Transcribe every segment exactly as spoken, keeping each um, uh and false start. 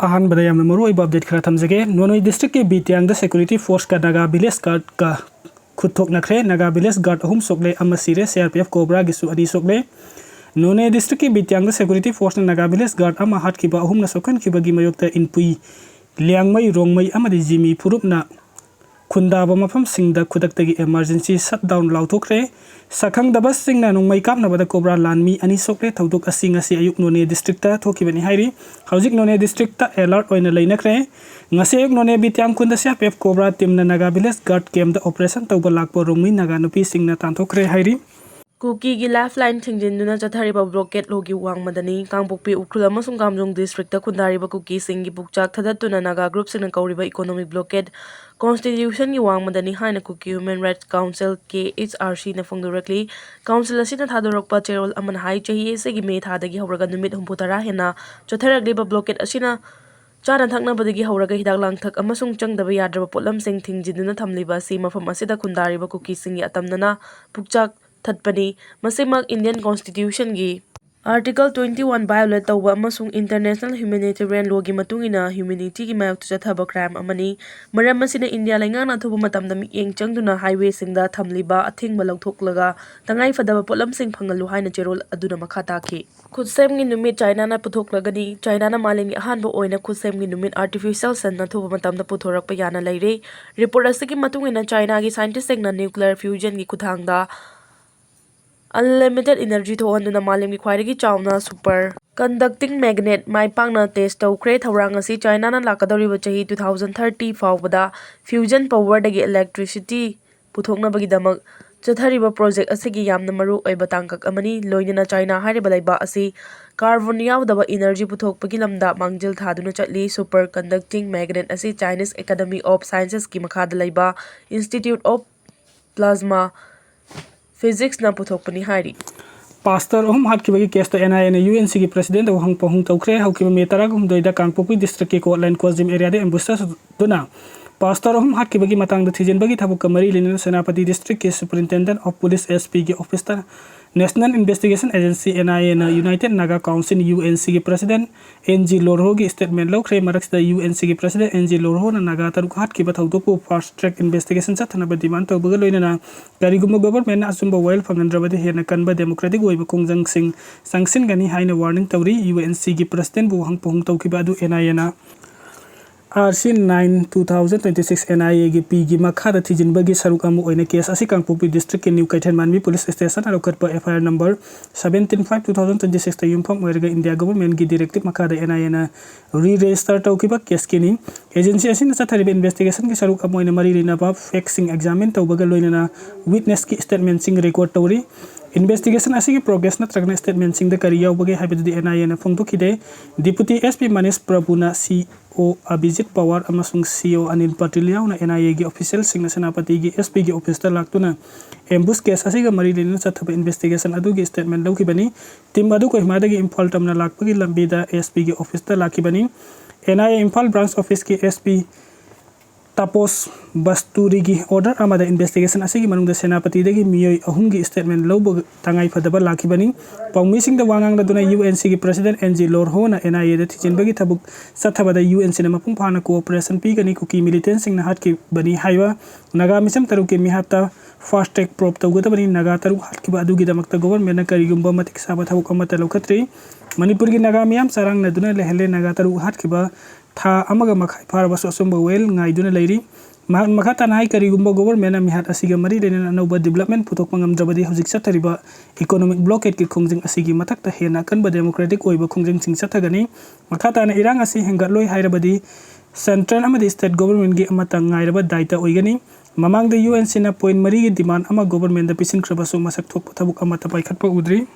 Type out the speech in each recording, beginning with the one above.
ꯑꯍꯥꯟꯕꯗ ꯌꯥꯝꯅ ꯃꯔꯨꯑꯣꯏꯕ ꯑꯞꯗꯦꯠ ꯈꯔ ꯊꯝꯖꯒꯦ꯫ ꯅꯣꯅꯦ ꯗꯤꯁꯇ꯭ꯔꯤꯛꯀꯤ ꯕꯤꯇ꯭ꯌꯥꯡꯗ ꯁꯦꯀ꯭ꯌꯨꯔꯤꯇꯤ ꯐꯣꯔꯁꯀ ꯅꯥꯒꯥ ꯚꯤꯂꯦꯖ ꯒꯥꯔꯗꯀ ꯈꯨꯠ ꯊꯣꯛꯅꯈ꯭ꯔꯦ꯫ ꯅꯥꯒꯥ ꯚꯤꯂꯦꯖ ꯒꯥꯔꯗ ꯑꯍꯨꯝ ꯁꯣꯛꯂꯦ, ꯑꯃ ꯁꯤꯔꯦ, ꯁꯤ ꯑꯥꯔ ꯄꯤ ꯑꯦꯐ ꯀꯣꯕ꯭ꯔꯥꯒꯤꯁꯨ ꯑꯅꯤ ꯁꯣꯛꯂꯦ꯫ ꯅꯣꯅꯦ ꯗꯤꯁꯇ꯭ꯔꯤꯛꯀꯤ ꯕꯤꯇ꯭ꯌꯥꯡꯗ ꯁꯦꯀ꯭ꯌꯨꯔꯤꯇꯤ ꯐꯣꯔꯁꯅ ꯅꯥꯒꯥ ꯚꯤꯂꯦꯖ ꯒꯥꯔꯗ ꯑꯃ ꯍꯥꯠꯈꯤꯕ ꯑꯍꯨꯝꯅ ꯁꯣꯛꯍꯟꯈꯤꯕꯒꯤ ꯃꯥꯌꯣꯛꯇ ꯏꯟꯄꯨꯏ, ꯂꯤꯌꯥꯡꯃꯩ, ꯔꯣꯡꯃꯩ ꯑꯃꯗꯤ ꯖꯤꯃꯤ ꯐꯨꯔꯨꯞꯅ ꯈꯨꯟꯗꯥꯕ ꯃꯐꯝꯁꯤꯡꯗ ꯈꯨꯗꯛꯇꯒꯤ ꯏꯃꯥꯔꯖꯦꯟꯁꯤ ꯁꯠꯗꯥꯎꯟ ꯂꯥꯎꯊꯣꯛꯈ꯭ꯔꯦ꯫ ꯁꯛꯈꯪꯗꯕꯁꯤꯡꯅ ꯅꯣꯡꯃꯩ ꯀꯥꯞꯅꯕꯗ ꯀꯣꯕ꯭ꯔꯥ ꯂꯥꯟꯃꯤ ꯑꯅꯤ ꯁꯣꯛꯂꯦ꯫ ꯊꯧꯗꯣꯛ ꯑꯁꯤ ꯉꯁꯤ ꯑꯌꯨꯛ ꯅꯣꯅꯦ ꯗꯤꯁꯇ꯭ꯔꯤꯛꯇ ꯊꯣꯛꯈꯤꯕꯅꯤ ꯍꯥꯏꯔꯤ꯫ ꯍꯧꯖꯤꯛ ꯅꯣꯅꯦ ꯗꯤꯁꯇ꯭ꯔꯤꯛꯇ ꯑꯦꯂꯔꯠ ꯑꯣꯏꯅ ꯂꯩꯅꯈ꯭ꯔꯦ꯫ ꯉꯁꯤ ꯑꯌꯨꯛ ꯅꯣꯅꯦ ꯕꯤꯇ꯭ꯌꯥꯝ ꯈꯨꯟꯗ C R P F Cobra ꯇꯤꯝꯅ ꯅꯥꯒꯥ ꯚꯤꯂꯦꯖ ꯒꯥꯔꯗ ꯀꯦꯝꯞꯇ ꯑꯣꯄꯔꯦꯁꯟ ꯇꯧꯕ ꯂꯥꯛꯄ ꯔꯣꯡꯃꯩ ꯅꯥꯒꯥ ꯅꯨꯄꯤꯁꯤꯡꯅ ꯇꯥꯟꯊꯣꯛꯈ꯭ꯔꯦ ꯍꯥꯏꯔꯤ꯫ ꯀꯨꯀꯤꯒꯤ ꯂꯥꯏꯐ ꯂꯥꯏꯟ ꯊꯤꯡꯖꯤꯟꯗꯨꯅ ꯆꯠꯊꯔꯤꯕ ꯕ꯭ꯂꯣꯀꯦꯠ ꯂꯣꯒꯤ ꯋꯥꯡꯃꯗꯅꯤ꯫ ꯀꯥꯡꯄꯣꯛꯄꯤ, ꯎꯈ꯭ꯔꯨꯜ ꯑꯃꯁꯨꯡ ꯀꯥꯝꯖꯣꯡ ꯗꯤꯁꯇ꯭ꯔꯤꯛꯇ ꯈꯨꯟꯗꯥꯔꯤꯕ ꯀꯨꯀꯤꯁꯤꯡꯒꯤ ꯄꯨꯛꯆꯥꯛ ꯊꯥꯗꯠꯇꯨꯅ ꯅꯥꯒꯥ ꯒ꯭ꯔꯨꯞꯁꯤꯡꯅ ꯀꯧꯔꯤꯕ ꯏꯀꯣꯅꯣꯃꯤꯛ ꯕ꯭ꯂꯣꯀꯦꯠ ꯀꯣꯟꯁꯇꯤꯇ꯭ꯌꯨꯁꯟꯒꯤ ꯋꯥꯡꯃꯗꯅꯤ ꯍꯥꯏꯅ ꯀꯨꯀꯤ ꯍ꯭ꯌꯨꯃꯦꯟ ꯔꯥꯏꯠꯁ ꯀꯥꯎꯟꯁꯤꯜ, ꯀꯦ ꯑꯩꯆ ꯑꯥꯔ ꯁꯤꯅ ꯐꯣꯡꯗꯣꯔꯛꯂꯤ꯫ ꯀꯥꯎꯟꯁꯤꯜ ꯑꯁꯤꯅ ꯊꯥꯗꯣꯔꯛꯄ ꯆꯦꯔꯣꯜ ꯑꯃꯅ ꯍꯥꯏ, ꯆꯍꯤ ꯑꯁꯤꯒꯤ ꯃꯦ ꯊꯥꯗꯒꯤ ꯍꯧꯔꯒ ꯅꯨꯃꯤꯠ ꯍꯨꯝꯐꯨ ꯇꯔꯥ ꯍꯦꯟꯅ ꯆꯠꯊꯔꯛꯂꯤꯕ ꯕ꯭ꯂꯣꯀꯦꯠ ꯑꯁꯤꯅ ꯆꯥꯅ ꯊꯛꯅꯕꯗꯒꯤ ꯍꯧꯔꯒ ꯍꯤꯗꯥꯛ ꯂꯥꯡꯊꯛ ꯑꯃꯁꯨꯡ ꯆꯪꯗꯕ ꯌꯥꯗ꯭ꯔꯕ ꯄꯣꯠꯂꯝꯁꯤꯡ ꯊꯤꯡꯖꯤꯟꯗꯨꯅ ꯊꯝꯂꯤꯕ ꯑꯁꯤ ꯃꯐꯝ ꯑꯁꯤꯗ ꯈꯨꯟꯗꯥꯔꯤꯕ ꯀꯨꯀꯤꯁꯤꯡꯒꯤ ꯑꯇꯝꯅꯅ ꯄꯨꯛꯆꯥꯛ ꯊꯠꯄꯅꯤ꯫ ꯃꯁꯤꯃꯛ ꯏꯟꯗꯤꯌꯟ ꯀꯣꯟꯁꯇꯤꯇ꯭ꯌꯨꯁꯟꯒꯤ ꯑꯥꯔꯇꯤꯀꯜ ꯇ꯭ꯋꯦꯟꯇꯤ ꯋꯥꯟ ꯚꯥꯏꯑꯣꯂꯦꯠ ꯇꯧꯕ ꯑꯃꯁꯨꯡ ꯏꯟꯇꯔꯅꯦꯁꯅꯦꯜ ꯍ꯭ꯌꯨꯃꯦꯅꯤꯇꯦꯔꯤꯌꯟ ꯂꯣꯒꯤ ꯃꯇꯨꯡ ꯏꯟꯅ ꯍ꯭ꯌꯨꯃꯦꯅꯤꯇꯤꯒꯤ ꯃꯥꯌꯣꯛꯇ ꯆꯠꯊꯕ ꯀ꯭ꯔꯥꯏꯝ ꯑꯃꯅꯤ꯫ ꯃꯔꯝ ꯑꯁꯤꯅ ꯏꯟꯗꯤꯌꯥ ꯂꯩꯉꯥꯛꯅ ꯑꯊꯨꯕ ꯃꯇꯝꯗ ꯃꯤꯠꯌꯦꯡ ꯆꯪꯗꯨꯅ ꯍꯥꯏꯋꯦꯁꯤꯡꯗ ꯊꯝꯂꯤꯕ ꯑꯊꯤꯡꯕ ꯂꯧꯊꯣꯛꯂꯒ ꯇꯉꯥꯏꯐꯗꯕ ꯄꯣꯠꯂꯝꯁꯤꯡ ꯐꯪꯍꯜꯂꯨ ꯍꯥꯏꯅ ꯆꯦꯔꯣꯜ ꯑꯗꯨꯅ ꯃꯈꯥ ꯇꯥꯈꯤ꯫ ꯈꯨꯠꯁꯦꯝꯒꯤ ꯅꯨꯃꯤꯠ ꯆꯥꯏꯅꯥꯅ ꯄꯨꯊꯣꯛꯂꯒꯅꯤ꯫ ꯆꯥꯏꯅꯥꯅ ꯃꯥꯂꯦꯝꯒꯤ ꯑꯍꯥꯟꯕ ꯑꯣꯏꯅ ꯈꯨꯠꯁꯦꯝꯒꯤ ꯅꯨꯃꯤꯠ ꯑꯥꯔꯇꯤꯐꯤꯁꯤꯌꯦꯜ ꯁꯟ ꯑꯊꯨꯕ ꯃꯇꯝꯗ ꯄꯨꯊꯣꯔꯛꯄ ꯌꯥꯅ ꯂꯩꯔꯦ꯫ ꯔꯤꯄꯣꯔꯠ ꯑꯁꯤꯒꯤ ꯃꯇꯨꯡ ꯏꯟꯅ ꯆꯥꯏꯅꯥꯒꯤ ꯁꯥꯏꯟꯇꯤꯁꯁꯤꯡꯅ ꯅ꯭ꯌꯨꯀ꯭ꯂꯤꯌꯔ ꯐ꯭ꯌꯨꯖꯟꯒꯤ ꯈꯨꯠꯊꯥꯡꯗ ꯑꯟꯂꯤꯃꯤꯇꯦꯗ ꯏꯅꯔꯖꯤ ꯊꯣꯛꯍꯟꯗꯨꯅ ꯃꯥꯂꯦꯝꯒꯤ ꯈ꯭ꯋꯥꯏꯗꯒꯤ ꯆꯥꯎꯅ ꯁꯨꯄꯔ ꯀꯟꯗꯛꯇꯤꯡ ꯃꯦꯒꯅꯦꯠ ꯃꯥꯏ ꯄꯥꯛꯅ ꯇꯦꯁ ꯇꯧꯈ꯭ꯔꯦ꯫ ꯊꯧꯔꯥꯡ ꯑꯁꯤ ꯆꯥꯏꯅꯥꯅ ꯂꯥꯛꯀꯗꯧꯔꯤꯕ ꯆꯍꯤ ꯇꯨ ꯊꯥꯎꯖꯟ ꯊꯥꯔꯇꯤ ꯐꯥꯎꯕꯗ ꯐ꯭ꯌꯨꯖꯟ ꯄꯋꯔꯗꯒꯤ ꯏꯂꯦꯛꯇ꯭ꯔꯤꯁꯤꯇꯤ ꯄꯨꯊꯣꯛꯅꯕꯒꯤꯗꯃꯛ ꯆꯠꯊꯔꯤꯕ ꯄ꯭ꯔꯣꯖꯦꯛ ꯑꯁꯤꯒꯤ ꯌꯥꯝꯅ ꯃꯔꯨ ꯑꯣꯏꯕ ꯇꯥꯡꯀꯛ ꯑꯃꯅꯤ꯫ ꯂꯣꯏꯅꯅ ꯆꯥꯏꯅꯥ ꯍꯥꯏꯔꯤꯕ ꯂꯩꯕꯥꯛ ꯑꯁꯤ ꯀꯥꯔꯕꯣꯟ ꯌꯥꯎꯗꯕ ꯏꯅꯔꯖꯤ ꯄꯨꯊꯣꯛꯄꯒꯤ ꯂꯝꯗ ꯃꯥꯡꯖꯤꯜ ꯊꯥꯗꯨꯅ ꯆꯠꯂꯤ꯫ ꯁꯨꯄꯔ ꯀꯟꯗꯛꯇꯤꯡ ꯃꯦꯒꯅꯦꯠ ꯑꯁꯤ ꯆꯥꯏꯅꯤꯁ ꯑꯦꯀꯥꯗꯃꯤ ꯑꯣꯐ ꯁꯥꯏꯟꯁꯦꯁꯀꯤ ꯃꯈꯥꯗ ꯂꯩꯕ ꯏꯟꯁꯇꯤꯇ꯭ꯌꯨꯠ ꯑꯣꯐ ꯄ꯭ꯂꯥꯖꯃꯥ ꯐꯤꯖꯤꯛꯁꯅ ꯄꯨꯊꯣꯛꯄꯅꯤ ꯍꯥꯏꯔꯤ꯫ ꯄꯥꯁꯇꯔ ꯑꯍꯨꯝ ꯍꯥꯠꯈꯤꯕꯒꯤ ꯀꯦꯁꯇ ꯑꯦꯟ ꯑꯥꯏ ꯑꯦꯅ ꯌꯨ ꯑꯦꯟ ꯁꯤꯒꯤ ꯄ꯭ꯔꯦꯁꯤꯗꯦꯟꯠ ꯋꯥꯍꯪ ꯄꯥꯎꯍꯪ ꯇꯧꯈ꯭ꯔꯦ꯫ ꯍꯧꯈꯤꯕ ꯃꯦ ꯇꯔꯥꯍꯨꯝꯗꯣꯏꯗ ꯀꯥꯡꯄꯣꯛꯄꯤ ꯗꯤꯁꯇ꯭ꯔꯤꯛꯀꯤ ꯀꯣꯠꯂꯥꯏꯟ ꯀꯣꯖꯤꯝ ꯑꯦꯔꯤꯌꯥꯗ ꯑꯦꯝꯕꯨꯁ ꯑꯗꯨꯅ ꯄꯥꯁꯇꯔ ꯑꯍꯨꯝ ꯍꯥꯠꯈꯤꯕꯒꯤ ꯃꯇꯥꯡꯗ ꯊꯤꯖꯤꯟꯕꯒꯤ ꯊꯕꯛꯀ ꯃꯔꯤ ꯂꯩꯅꯅ ꯁꯦꯅꯥꯄꯇꯤ ꯗꯤꯁꯇ꯭ꯔꯤꯛꯀꯤ ꯁꯨꯄꯔꯤꯟꯇꯦꯟꯗꯦꯟꯠ ꯑꯣꯐ ꯄꯨꯂꯤꯁ, ꯑꯦꯁ ꯄꯤꯒꯤ ꯑꯣꯐꯤꯁꯇ National Investigation Agency, N I A ꯅ United Naga Council, U N C ꯒꯤ President N G Lorho ꯒꯤ statement ꯂꯧꯈ꯭ꯔꯦ꯫ ꯃꯔꯛꯁꯤꯗ U N C ꯒꯤ President N G Lorho ꯅ ꯅꯥꯒꯥ ꯇꯔꯨꯛ ꯍꯥꯠꯈꯤꯕ ꯊꯧꯗꯣꯛꯄꯨ fast track investigation ꯆꯠꯊꯅꯕ demand ꯇꯧꯕꯒ ꯂꯣꯏꯅꯅ ꯀꯔꯤꯒꯨꯝꯕ government ꯅ ꯑꯆꯨꯝꯕ ꯋꯥꯌꯦꯜ ꯐꯪꯍꯟꯗ꯭ꯔꯕꯗꯤ ꯍꯦꯟꯅ ꯀꯟꯕ democratic ꯑꯣꯏꯕ ꯈꯣꯡꯖꯪꯁꯤꯡ ꯆꯪꯁꯤꯟꯒꯅꯤ ꯍꯥꯏꯅ warning ꯇꯧꯔꯤ꯫ U N C ꯒꯤ President ꯕꯨ ꯋꯥꯍꯪ ꯄꯥꯎꯍꯪ ꯇꯧꯈꯤꯕ ꯑꯗꯨ N I A ꯅ R C nine two thousand twenty-six N I A ꯒꯤ P ꯒꯤ ꯃꯈꯥꯗ ꯊꯤꯖꯤꯟꯕꯒꯤ ꯁꯔꯨꯛ ꯑꯃ ꯑꯣꯏꯅ case ꯑꯁꯤ ꯀꯥꯡꯄꯣꯛꯄꯤ district ꯀꯤ New ꯀꯩꯊꯦꯜ ꯃꯥꯟꯕꯤ police station ꯅ ꯂꯧꯈꯠꯄ F I R number seventeen five two thousand twenty-six ꯇ ꯌꯨꯝꯐꯝ ꯑꯣꯏꯔꯒ India government ꯒꯤ directive ꯃꯈꯥꯗ N I A ꯅ re-register ꯇꯧꯈꯤꯕ case ꯀꯤꯅꯤ꯫ Agency ꯑꯁꯤꯅ ꯆꯠꯊꯔꯤꯕ investigation ꯒꯤ ꯁꯔꯨꯛ ꯑꯃ ꯑꯣꯏꯅ ꯃꯔꯤ ꯂꯩꯅꯕ fact ꯁꯤꯡ examine ꯇꯧꯕꯒ ꯂꯣꯏꯅꯅ witness ꯀꯤ statement ꯁꯤꯡ record ꯇꯧꯔꯤ꯫ Investigation ꯑꯁꯤꯒꯤ progress ꯅꯠꯇ꯭ꯔꯒꯅ statement ꯁꯤꯡꯗ ꯀꯔꯤ ꯌꯥꯎꯕꯒꯦ ꯍꯥꯏꯕꯗꯨꯗꯤ N I A ꯅ ꯐꯣꯡꯗꯣꯛꯈꯤꯗꯦ꯫ Deputy S P Manish Prabhu ꯅ C O Abhijit Pawar ꯑꯃꯁꯨꯡ C O Anil Patil ꯌꯥꯎꯅ N I A ꯒꯤ official ꯁꯤꯡꯅ ꯁꯦꯅꯥꯄꯇꯤꯒꯤ S P ꯒꯤ office ꯇ ꯂꯥꯛꯇꯨꯅ ambush case ꯑꯁꯤꯒ ꯃꯔꯤ ꯂꯩꯅꯅ ꯆꯠꯊꯕ investigation ꯑꯗꯨꯒꯤ statement ꯂꯧꯈꯤꯕꯅꯤ꯫ Team ꯑꯗꯨ ꯀꯣꯍꯤꯃꯥꯗꯒꯤ ꯏꯝꯐꯥꯜ ꯇꯝꯅ ꯂꯥꯛꯄꯒꯤ ꯂꯝꯕꯤꯗ S P ꯒꯤ office ꯇ ꯂꯥꯛꯈꯤꯕꯅꯤ꯫ N I A Imphal branch office ꯀꯤ S P ꯇꯥꯄꯣꯁ ꯕꯁꯇꯨꯔꯤꯒꯤ order ꯑꯃꯗ investigation ꯑꯁꯤꯒꯤ ꯃꯅꯨꯡꯗ ꯁꯦꯅꯥꯄꯇꯤꯗꯒꯤ ꯃꯤꯑꯣꯏ ꯑꯍꯨꯝꯒꯤ statement ꯂꯧꯕ ꯇꯉꯥꯏ ꯐꯗꯕ ꯂꯥꯛꯈꯤꯕꯅꯤ꯫ ꯄꯥꯎꯃꯤꯁꯤꯡꯗ ꯋꯥ ꯉꯥꯡꯂꯗꯨꯅ U N C ꯒꯤ President N G Lorho ꯅ N I A ꯗ ꯊꯤꯖꯤꯟꯕꯒꯤ ꯊꯕꯛ ꯆꯠꯊꯕꯗ U N C ꯅ ꯃꯄꯨꯡ ꯐꯥꯅ cooperation ꯄꯤꯒꯅꯤ꯫ ꯀꯨꯀꯤ militant ꯁꯤꯡꯅ ꯍꯥꯠꯈꯤꯕꯅꯤ ꯍꯥꯏꯕ ꯅꯥꯒꯥ ꯃꯤꯁꯝ ꯇꯔꯨꯛꯀꯤ ꯃꯤꯍꯥꯠꯇ fast track probe ꯇꯧꯒꯗꯕꯅꯤ꯫ ꯅꯥꯒꯥ ꯇꯔꯨꯛ ꯍꯥꯠꯈꯤꯕ ꯑꯗꯨꯒꯤꯗꯃꯛꯇ government ꯅ ꯀꯔꯤꯒꯨꯝꯕ ꯃꯇꯤꯛ ꯆꯥꯕ ꯊꯕꯛ ꯑꯃꯠꯇ ꯂꯧꯈꯠꯇ꯭ꯔꯤ꯫ ꯃꯅꯤꯄꯨꯔꯒꯤ ꯅꯥꯒꯥ ꯃꯤꯌꯥꯝ ꯆꯔꯥꯡꯅꯗꯨꯅ ꯂꯩꯍꯜꯂꯦ꯫ ꯅꯥꯒꯥ ꯇꯔꯨꯛ ꯍꯥꯠꯈꯤꯕ ꯊꯥ ꯑꯃꯒ ꯃꯈꯥꯏ ꯐꯥꯔꯕꯁꯨ ꯑꯆꯨꯝꯕ ꯋꯥꯌꯦꯜ ꯉꯥꯏꯗꯨꯅ ꯂꯩꯔꯤ꯫ ꯃꯍꯥꯛ ꯃꯈꯥ ꯇꯥꯅ ꯍꯥꯏ, ꯀꯔꯤꯒꯨꯝꯕ government ꯅ ꯃꯤꯍꯥꯠ ꯑꯁꯤꯒ ꯃꯔꯤ ꯂꯩꯅꯅ ꯑꯅꯧꯕ development ꯄꯨꯊꯣꯛꯄ ꯉꯝꯗ꯭ꯔꯕꯗꯤ ꯍꯧꯖꯤꯛ ꯆꯠꯊꯔꯤꯕ economic blockade ꯀꯤ ꯈꯣꯡꯖꯪ ꯑꯁꯤꯒꯤ ꯃꯊꯛꯇ ꯍꯦꯟꯅ ꯑꯀꯟꯕ democratic ꯑꯣꯏꯕ ꯈꯣꯡꯖꯪꯁꯤꯡ ꯆꯠꯊꯒꯅꯤ꯫ ꯃꯈꯥ ꯇꯥꯅ ꯏꯔꯥꯡ ꯑꯁꯤ ꯍꯦꯟꯒꯠꯂꯣꯏ ꯍꯥꯏꯔꯕꯗꯤ central ꯑꯃꯗꯤ state government ꯒꯤ ꯑꯃꯠꯇ ꯉꯥꯏꯔꯕ ꯗꯥꯏꯇ ꯑꯣꯏꯒꯅꯤ꯫ ꯃꯃꯥꯡꯗ U N C ꯅ point ꯃꯔꯤꯒꯤ demand ꯑꯃ government ꯗ ꯄꯤꯁꯤꯟꯈ꯭ꯔꯕꯁꯨ ꯃꯁꯛ ꯊꯣꯛꯄ ꯊꯕꯛ ꯑꯃꯠꯇ ꯄꯥꯏꯈꯠꯄ ꯎꯗ꯭ꯔꯤ꯫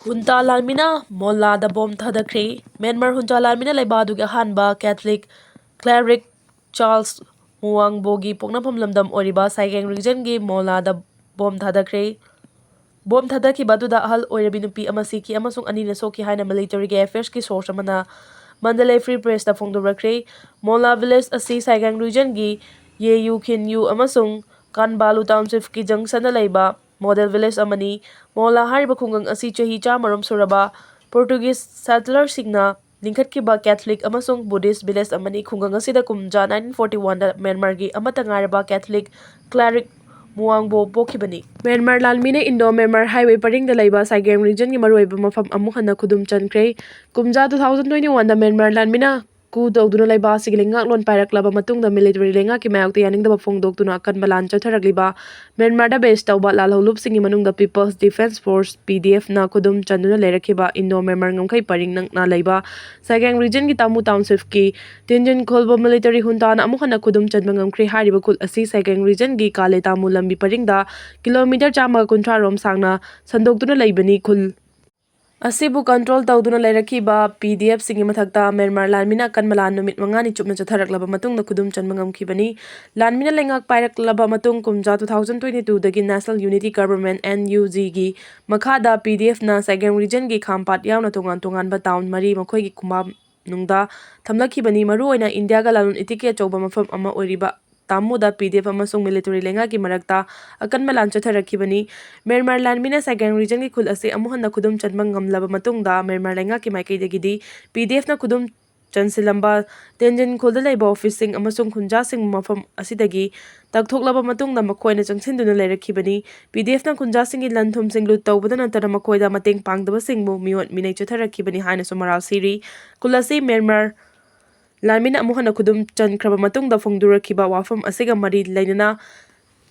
ꯍꯨꯟꯇꯥ ꯂꯥꯟꯃꯤꯅ ꯃꯣꯜꯂꯥꯗ ꯕꯣꯝ ꯊꯥꯗꯈ꯭ꯔꯦ꯫ ꯃ꯭ꯌꯥꯟꯃꯥꯔ ꯍꯨꯟꯇꯥ ꯂꯥꯟꯃꯤꯅ ꯂꯩꯕꯥꯛ ꯑꯗꯨꯒꯤ ꯑꯍꯥꯟꯕ Catholic clerk Charles Muangbo ꯒꯤ ꯄꯣꯛꯅꯐꯝ ꯂꯝꯗꯝ ꯑꯣꯏꯔꯤꯕ ꯁꯥꯏꯒꯦꯡ region ꯒꯤ ꯃꯣꯜꯂꯥꯗ ꯕꯣꯝ ꯊꯥꯗꯈ꯭ꯔꯦ꯫ ꯕꯣꯝ ꯊꯥꯗꯈꯤꯕ ꯑꯗꯨꯗ ꯑꯍꯜ ꯑꯣꯏꯔꯕꯤ ꯅꯨꯄꯤ ꯑꯃ ꯁꯤꯈꯤ ꯑꯃꯁꯨꯡ ꯑꯅꯤꯅ ꯁꯣꯛꯈꯤ ꯍꯥꯏꯅ military ꯒꯤ affairs ꯀꯤ source ꯑꯃꯅ Mandalay Free Press ꯇ ꯐꯣꯡꯗꯣꯔꯛꯈ꯭ꯔꯦ꯫ ꯃꯣꯜꯂꯥ village ꯑꯁꯤ ꯁꯥꯏꯒꯦꯡ region ꯒꯤ ꯌꯦꯌꯨ ꯈꯤꯟꯌꯨ ꯑꯃꯁꯨꯡ ꯀꯥꯟꯕꯥꯂꯨ township ꯀꯤ junction ꯗ ꯂꯩꯕ ꯃꯣꯗꯦꯜ ꯚꯤꯂꯦꯖ ꯑꯃꯅꯤ꯫ ꯃꯣꯂꯥ ꯍꯥꯏꯔꯤꯕ ꯈꯨꯡꯒꯪ ꯑꯁꯤ ꯆꯍꯤ ꯆꯥꯝꯃꯔꯣꯝ ꯁꯨꯔꯕ ꯄꯣꯔꯇꯨꯒꯤꯁ ꯁꯦꯇꯂꯔꯁꯤꯡꯅ ꯂꯤꯡꯈꯠꯈꯤꯕ ꯀꯦꯊꯂꯤꯛ ꯑꯃꯁꯨꯡ ꯕꯨꯙꯤꯁ ꯚꯤꯂꯦꯖ ꯑꯃꯅꯤ꯫ ꯈꯨꯡꯒꯪ ꯑꯁꯤꯗ ꯀꯨꯝꯖꯥ ꯅꯥꯏꯟꯇꯤꯟ ꯐꯣꯔꯇꯤ ꯋꯥꯟꯗ ꯃ꯭ꯌꯥꯟꯃꯥꯔꯒꯤ ꯑꯃꯠꯇ ꯉꯥꯏꯔꯕ ꯀꯦꯊꯂꯤꯛ ꯀ꯭ꯂꯦꯔꯤꯛ ꯃꯨꯋꯥꯡꯕꯣ ꯄꯣꯛꯈꯤꯕꯅꯤ꯫ ꯃ꯭ꯌꯥꯟꯃꯥꯔ ꯂꯥꯟꯃꯤꯅ ꯏꯟꯗꯣ ꯃ꯭ꯌꯥꯟꯃꯥꯔ ꯍꯥꯏꯋꯦ ꯄꯔꯤꯡꯗ ꯂꯩꯕ ꯁꯥꯏꯒꯦꯡ ꯔꯤꯖꯟꯒꯤ ꯃꯔꯨꯑꯣꯏꯕ ꯃꯐꯝ ꯑꯃꯨꯛ ꯍꯟꯅ ꯈꯨꯗꯨꯝ ꯆꯟꯈ꯭ꯔꯦ꯫ ꯀꯨꯝꯖꯥ ꯇꯨ ꯊꯥꯎꯖꯟ ꯇ꯭ꯋꯦꯟꯇꯤ ꯋꯥꯟꯗ ꯃ꯭ꯌꯥꯟꯃꯥꯔ ꯂꯥꯟꯃꯤꯅ ꯀꯨ ꯇꯧꯗꯨꯅ ꯂꯩꯕ ꯑꯁꯤꯒꯤ ꯂꯩꯉꯥꯛꯂꯣꯟ ꯄꯥꯏꯔꯛꯂꯕ ꯃꯇꯨꯡꯗ ꯃꯤꯂꯤꯇꯔꯤ ꯂꯩꯉꯥꯛꯀꯤ ꯃꯥꯌꯣꯛꯇ ꯌꯥꯅꯤꯡꯗꯕ ꯐꯣꯡꯗꯣꯛꯇꯨꯅ ꯑꯀꯟꯕ ꯂꯥꯟ ꯆꯠꯊꯔꯛꯂꯤꯕ ꯃ꯭ꯌꯥꯟꯃꯥꯔꯗ ꯕꯦꯁ ꯇꯧꯕ ꯂꯥꯜꯍꯧꯂꯨꯞꯁꯤꯡꯒꯤ ꯃꯅꯨꯡꯗ ꯄꯤꯄꯜꯁ ꯗꯤꯐꯦꯟꯁ ꯐꯣꯔꯁ, ꯄꯤ ꯗꯤ ꯑꯦꯐꯅ ꯈꯨꯗꯨꯝ ꯆꯟꯗꯨꯅ ꯂꯩꯔꯛꯈꯤꯕ ꯏꯟꯗꯣ ꯃ꯭ꯌꯥꯟꯃꯥꯔ ꯉꯝꯈꯩ ꯄꯔꯤꯡ ꯅꯛꯅ ꯂꯩꯕ ꯁꯥꯏꯒꯦꯡ ꯔꯤꯖꯟꯒꯤ ꯇꯥꯃꯨ ꯇꯥꯎꯟꯁꯤꯞꯀꯤ ꯇꯤꯟꯖꯤꯟ ꯈꯣꯜꯕꯣ ꯃꯤꯂꯤꯇꯔꯤ ꯍꯨꯟꯇꯥꯅ ꯑꯃꯨꯛ ꯍꯟꯅ ꯈꯨꯗꯨꯝ ꯆꯟꯕ ꯉꯝꯈ꯭ꯔꯦ꯫ ꯍꯥꯏꯔꯤꯕ ꯈꯨꯜ ꯑꯁꯤ ꯁꯥꯏꯒꯦꯡ ꯔꯤꯖꯟꯒꯤ ꯀꯥꯂꯦ ꯇꯥꯃꯨ ꯂꯝꯕꯤ ꯄꯔꯤꯡꯗ ꯀꯤꯂꯣꯃꯤꯇꯔ ꯆꯥꯝꯃꯒ ꯀꯨꯟꯊ꯭ꯔꯥ ꯔꯣꯝ ꯁꯥꯡꯅ ꯁꯟꯗꯣꯛꯇꯨꯅ ꯂꯩꯕꯅꯤ꯫ ꯈꯨꯜ ꯑꯁꯤꯕꯨ ꯀꯟꯇ꯭ꯔꯣꯜ ꯇꯧꯗꯨꯅ ꯂꯩꯔꯛꯈꯤꯕ ꯄꯤ ꯗꯤ ꯑꯦꯐꯁꯤꯡꯒꯤ ꯃꯊꯛꯇ ꯃ꯭ꯌꯥꯟꯃꯥꯔ ꯂꯥꯟꯃꯤꯅ ꯑꯀꯟꯕ ꯂꯥꯟ ꯅꯨꯃꯤꯠ ꯃꯉꯥꯅꯤ ꯆꯨꯞꯅ ꯆꯠꯊꯔꯛꯂꯕ ꯃꯇꯨꯡꯗ ꯈꯨꯗꯨꯝ ꯆꯟꯕ ꯉꯝꯈꯤꯕꯅꯤ꯫ ꯂꯥꯟꯃꯤꯅ ꯂꯩꯉꯥꯛ ꯄꯥꯏꯔꯛꯂꯕ ꯃꯇꯨꯡ ꯀꯨꯝꯖꯥ ꯇꯨ ꯊꯥꯎꯖꯟ ꯇ꯭ꯋꯦꯟꯇꯤ ꯇꯨꯗꯒꯤ national unity government, N U ꯖꯤꯒꯤ ꯃꯈꯥꯗ ꯄꯤ ꯗꯤ ꯑꯦꯐꯅ ꯁꯥꯏꯒꯦꯡ ꯔꯤꯖꯟꯒꯤ ꯈꯥꯝꯄꯥꯠ ꯌꯥꯎꯅ ꯇꯣꯉꯥꯟ ꯇꯣꯉꯥꯟꯕ ꯇꯥꯎꯟ ꯃꯔꯤ ꯃꯈꯣꯏꯒꯤ ꯈꯨꯃꯥꯡ ꯅꯨꯡꯗ ꯊꯝꯂꯛꯈꯤꯕꯅꯤ꯫ ꯃꯔꯨꯑꯣꯏꯅ ꯏꯟꯗꯤꯌꯥꯒ ꯂꯂꯣꯟ ꯏꯇꯤꯛꯀꯤ ꯑꯆꯧꯕ ꯃꯐꯝ ꯑꯃ ꯑꯣꯏꯔꯤꯕ ꯇꯥꯃꯨꯗ ꯄꯤ ꯗꯤ ꯑꯦꯐ ꯑꯃꯁꯨꯡ ꯃꯤꯂꯤꯇꯔꯤ ꯂꯩꯉꯥꯛꯀꯤ ꯃꯔꯛꯇ ꯑꯀꯟꯕ ꯂꯥꯟ ꯆꯠꯊꯔꯛꯈꯤꯕꯅꯤ꯫ ꯃ꯭ꯌꯥꯟꯃꯥꯔ ꯂꯥꯟꯃꯤꯅ ꯁꯥꯏꯒꯦꯡ ꯔꯤꯖꯟꯒꯤ ꯈꯨꯜ ꯑꯁꯤ ꯑꯃꯨꯛ ꯍꯟꯅ ꯈꯨꯗꯨꯝ ꯆꯟꯕ ꯉꯝꯂꯕ ꯃꯇꯨꯡꯗ ꯃ꯭ꯌꯥꯟꯃꯥꯔ ꯂꯩꯉꯥꯛꯀꯤ ꯃꯥꯏꯀꯩꯗꯒꯤꯗꯤ ꯄꯤ ꯗꯤ ꯑꯦꯐꯅ ꯈꯨꯗꯨꯝ ꯆꯟꯁꯤꯜꯂꯝꯕ ꯇꯦꯟꯖꯤꯟ ꯈꯨꯜꯗ ꯂꯩꯕ ꯑꯣꯐꯤꯁꯁꯤꯡ ꯑꯃꯁꯨꯡ ꯈꯨꯟꯖꯥꯁꯤꯡ ꯃꯐꯝ ꯑꯁꯤꯗꯒꯤ ꯇꯛꯊꯣꯛꯂꯕ ꯃꯇꯨꯡꯗ ꯃꯈꯣꯏꯅ ꯆꯪꯁꯤꯟꯗꯨꯅ ꯂꯩꯔꯛꯈꯤꯕꯅꯤ꯫ ꯄꯤ ꯗꯤ ꯑꯦꯐꯅ ꯈꯨꯟꯖꯥꯁꯤꯡꯒꯤ ꯂꯟ ꯊꯨꯝꯁꯤꯡ ꯂꯨꯠ ꯇꯧꯕꯗ ꯅꯠꯇꯅ ꯃꯈꯣꯏꯗ ꯃꯇꯦꯡ ꯄꯥꯡꯗꯕꯁꯤꯡꯕꯨ ꯃꯤꯑꯣꯠ ꯃꯤꯅꯩ ꯆꯠꯊꯔꯛꯈꯤꯕꯅꯤ ꯍꯥꯏꯅꯁꯨ ꯃꯔꯥꯜ ꯁꯤꯔꯤ꯫ ꯈꯨꯜ ꯑꯁꯤ ꯃ꯭ꯌꯥꯟꯃꯥꯔ ꯂꯥꯟꯃꯤꯅ ꯑꯃꯨꯛ ꯍꯟꯅ ꯈꯨꯗꯨꯝ ꯆꯟꯈ꯭ꯔꯕ ꯃꯇꯨꯡꯗ ꯐꯣꯡꯗꯣꯔꯛꯈꯤꯕ ꯋꯥꯐꯝ ꯑꯁꯤꯒ ꯃꯔꯤ ꯂꯩꯅꯅ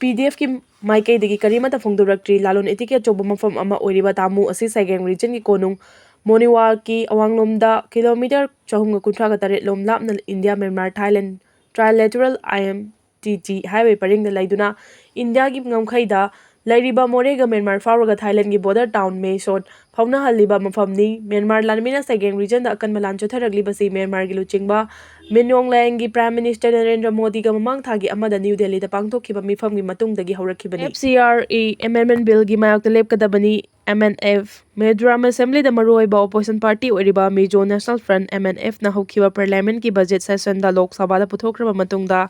ꯄꯤ ꯗꯤ ꯑꯦꯐꯀꯤ ꯃꯥꯏꯀꯩꯗꯒꯤ ꯀꯔꯤꯃꯠꯇ ꯐꯣꯡꯗꯣꯔꯛꯇ꯭ꯔꯤ꯫ ꯂꯂꯣꯟ ꯏꯇꯤꯛꯀꯤ ꯑꯆꯧꯕ ꯃꯐꯝ ꯑꯃ ꯑꯣꯏꯔꯤꯕ ꯇꯥꯃꯨ ꯑꯁꯤ ꯁꯥꯏꯒꯦꯡ ꯔꯤꯖꯟꯒꯤ ꯀꯣꯅꯨꯡ ꯃꯣꯅꯤꯋꯥꯒꯤ ꯑꯋꯥꯡꯂꯣꯝꯗ ꯀꯤꯂꯣꯃꯤꯇꯔ ꯆꯍꯨꯝꯒ ꯀꯨꯟꯊ꯭ꯔꯥꯒ ꯇꯔꯦꯠ ꯂꯣꯝ ꯂꯥꯞꯅ ꯏꯟꯗꯤꯌꯥ ꯃ꯭ꯌꯥꯟꯃꯥꯔ ꯊꯥꯏꯂꯦꯟ ꯇ꯭ꯔꯥꯏꯂꯦꯇꯔꯦꯜ ꯑꯥꯏ ꯑꯦꯝ ꯇꯤ ꯇꯤ ꯍꯥꯏꯋꯦ ꯄꯔꯤꯡꯗ ꯂꯩꯗꯨꯅ ꯏꯟꯗꯤꯌꯥꯒꯤ ꯉꯝꯈꯩꯗ ꯂꯩꯔꯤꯕ ꯃꯣꯔꯦꯒ ꯃ꯭ꯌꯥꯟꯃꯥꯔ ꯐꯥꯎꯔꯒ ꯊꯥꯏꯂꯦꯟꯒꯤ ꯕꯣꯔꯗꯔ ꯇꯥꯎꯟ ꯃꯦꯁꯣꯠ ꯐꯥꯎꯅꯍꯜꯂꯤꯕ ꯃꯐꯝꯅꯤ꯫ ꯃ꯭ꯌꯥꯟꯃꯥꯔ ꯂꯥꯟꯃꯤꯅ ꯁꯥꯏꯒꯦꯡ ꯔꯤꯖꯟꯗ ꯑꯀꯟꯕ ꯂꯥꯟ ꯆꯠꯊꯔꯛꯂꯤꯕꯁꯤ ꯃ꯭ꯌꯥꯟꯃꯥꯔꯒꯤ ꯂꯨꯆꯤꯡꯕ ꯃꯤꯟ ꯑꯣꯡ ꯂꯥꯏꯡꯒꯤ ꯄ꯭ꯔꯥꯏꯝ ꯃꯤꯅꯤꯁꯇꯔ ꯅꯔꯦꯟꯗ꯭ꯔ ꯃꯣꯗꯤꯒ ꯃꯃꯥꯡ ꯊꯥꯒꯤ ꯑꯃꯗ ꯅ꯭ꯌꯨ ꯗꯦꯜꯂꯤꯗ ꯄꯥꯡꯊꯣꯛꯈꯤꯕ ꯃꯤꯐꯝꯒꯤ ꯃꯇꯨꯡꯗꯒꯤ ꯍꯧꯔꯛꯈꯤꯕꯅꯤ꯫ F C R A amendment ꯕꯤꯜꯒꯤ ꯃꯥꯌꯣꯛꯇ ꯂꯦꯞꯀꯗꯕꯅꯤ꯫ ꯑꯦꯝ ꯑꯦꯟ ꯑꯦꯐ, ꯃꯤꯖꯣꯔꯥꯝ ꯑꯦꯁꯦꯝꯕ꯭ꯂꯤꯗ ꯃꯔꯨꯑꯣꯏꯕ ꯑꯣꯄꯣꯖꯤꯁꯟ ꯄꯥꯔꯇꯤ ꯑꯣꯏꯔꯤꯕ Mizo national front, M N ꯑꯦꯐꯅ ꯍꯧꯈꯤꯕ ꯄꯥꯔꯂꯤꯌꯥꯃꯦꯟꯠꯀꯤ ꯕꯖꯦꯠ ꯁꯦꯁꯟꯗ ꯂꯣꯛ ꯁꯚꯥꯗ ꯄꯨꯊꯣꯛꯈ꯭ꯔꯕ ꯃꯇꯨꯡꯗ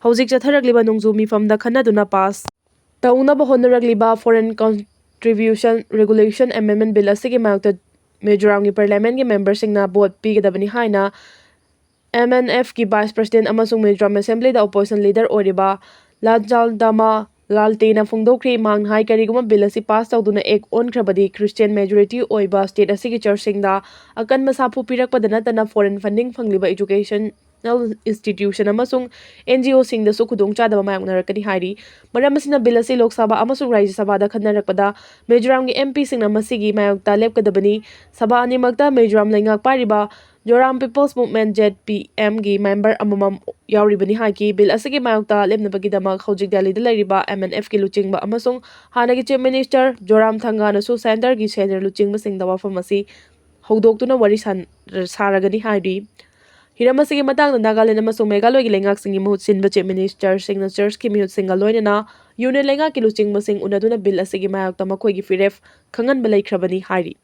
ꯍꯧꯖꯤꯛ ꯆꯠꯊꯔꯛꯂꯤꯕ ꯅꯣꯡꯖꯨ ꯃꯤꯐꯝꯗ ꯈꯟꯅꯗꯨꯅ ꯄꯥꯁ ꯇꯧꯅꯕ ꯍꯣꯠꯅꯔꯛꯂꯤꯕ Foreign Contribution Regulation Amendment Bill ꯑꯁꯤꯒꯤ ꯃꯥꯌꯣꯛꯇ ꯃꯤꯖꯣꯔꯥꯝꯒꯤ Parliamentꯀꯤ memberꯁꯤꯡꯅ vote ꯄꯤꯒꯗꯕꯅꯤ ꯍꯥꯏꯅ M N Fꯀꯤ Vice President ꯑꯃꯁꯨꯡ Mizoram Assemblyꯗ Opposition Leader ꯑꯣꯏꯔꯤꯕ ꯂꯥꯜꯖꯥꯜꯗꯥꯃꯥ ꯂꯥꯜꯇꯦꯅ ꯐꯣꯡꯗꯣꯛꯈ꯭ꯔꯤ꯫ ꯃꯍꯥꯛꯅ ꯍꯥꯏ, ꯀꯔꯤꯒꯨꯝꯕ bill ꯑꯁꯤ pass ꯇꯧꯗꯨꯅ act ꯑꯣꯟꯈ꯭ꯔꯕꯗꯤ Christian majority ꯑꯣꯏꯕ state ꯑꯁꯤꯒꯤ churchꯁꯤꯡꯗ ꯑꯀꯟꯕ ꯁꯥꯐꯨ ꯄꯤꯔꯛꯄꯗ ꯅꯠꯇꯅ foreign funding ꯐꯪꯂꯤꯕ educational institution ꯑꯃꯁꯨꯡ N G Oꯁꯤꯡꯗꯁꯨ ꯈꯨꯗꯣꯡꯆꯥꯗꯕ ꯃꯥꯌꯣꯛꯅꯔꯛꯀꯅꯤ ꯍꯥꯏꯔꯤ꯫ ꯃꯔꯝ ꯑꯁꯤꯅ bill ꯑꯁꯤ ꯂꯣꯛ ꯁꯚꯥ ꯑꯃꯁꯨꯡ ꯔꯥꯖ꯭ꯌ ꯁꯚꯥꯗ ꯈꯟꯅꯔꯛꯄꯗ ꯃꯤꯖꯣꯔꯥꯝꯒꯤ MPꯁꯤꯡꯅ ꯃꯁꯤꯒꯤ ꯃꯥꯌꯣꯛꯇ ꯂꯦꯞꯀꯗꯕꯅꯤ꯫ ꯁꯚꯥ ꯑꯅꯤꯃꯛꯇ ꯃꯤꯖꯣꯔꯥꯝ ꯂꯩꯉꯥꯛ ꯄꯥꯏꯔꯤꯕ Zoram People's Movement, Z P Mꯒꯤ member ꯑꯃꯃꯝ ꯌꯥꯎꯔꯤꯕꯅꯤ ꯍꯥꯏꯈꯤ꯫ Bill ꯑꯁꯤꯒꯤ ꯃꯥꯌꯣꯛꯇ ꯂꯦꯞꯅꯕꯒꯤꯗꯃꯛ ꯍꯧꯖꯤꯛ ꯗꯦꯜꯂꯤꯗ ꯂꯩꯔꯤꯕ M N F ꯀꯤ ꯂꯨꯆꯤꯡꯕ ꯑꯃꯁꯨꯡ ꯍꯥꯟꯅꯒꯤ Chief Minister Zoramthangaꯅꯁꯨ centreꯒꯤ senior ꯂꯨꯆꯤꯡꯕꯁꯤꯡꯗ ꯋꯥꯐꯝ ꯑꯁꯤ ꯍꯧꯗꯣꯛꯇꯨꯅ ꯋꯥꯔꯤ ꯁꯥꯟ-, ꯁꯥꯔꯒꯅꯤ ꯍꯥꯏꯔꯤ꯫ ꯍꯤꯔꯝ ꯑꯁꯤꯒꯤ ꯃꯇꯥꯡꯗ ꯅꯥꯒꯥꯂꯦꯟ ꯑꯃꯁꯨꯡ ꯃꯦꯘꯥꯂꯌꯒꯤ ꯂꯩꯉꯥꯛꯁꯤꯡꯒꯤ ꯃꯍꯨꯠ ꯁꯤꯟꯕ Chief Ministerꯁꯤꯡꯅ churchꯀꯤ ꯃꯤꯍꯨꯠꯁꯤꯡꯒ ꯂꯣꯏꯅꯅ Union ꯂꯩꯉꯥꯛꯀꯤ ꯂꯨꯆꯤꯡꯕꯁꯤꯡ ꯎꯅꯗꯨꯅ bill ꯑꯁꯤꯒꯤ ꯃꯥꯌꯣꯛꯇ ꯃꯈꯣꯏꯒꯤ ꯐꯤꯔꯦꯞ ꯈꯪꯍꯟꯕ ꯂꯩꯈ꯭ꯔꯕꯅꯤ ꯍꯥꯏꯔꯤ꯫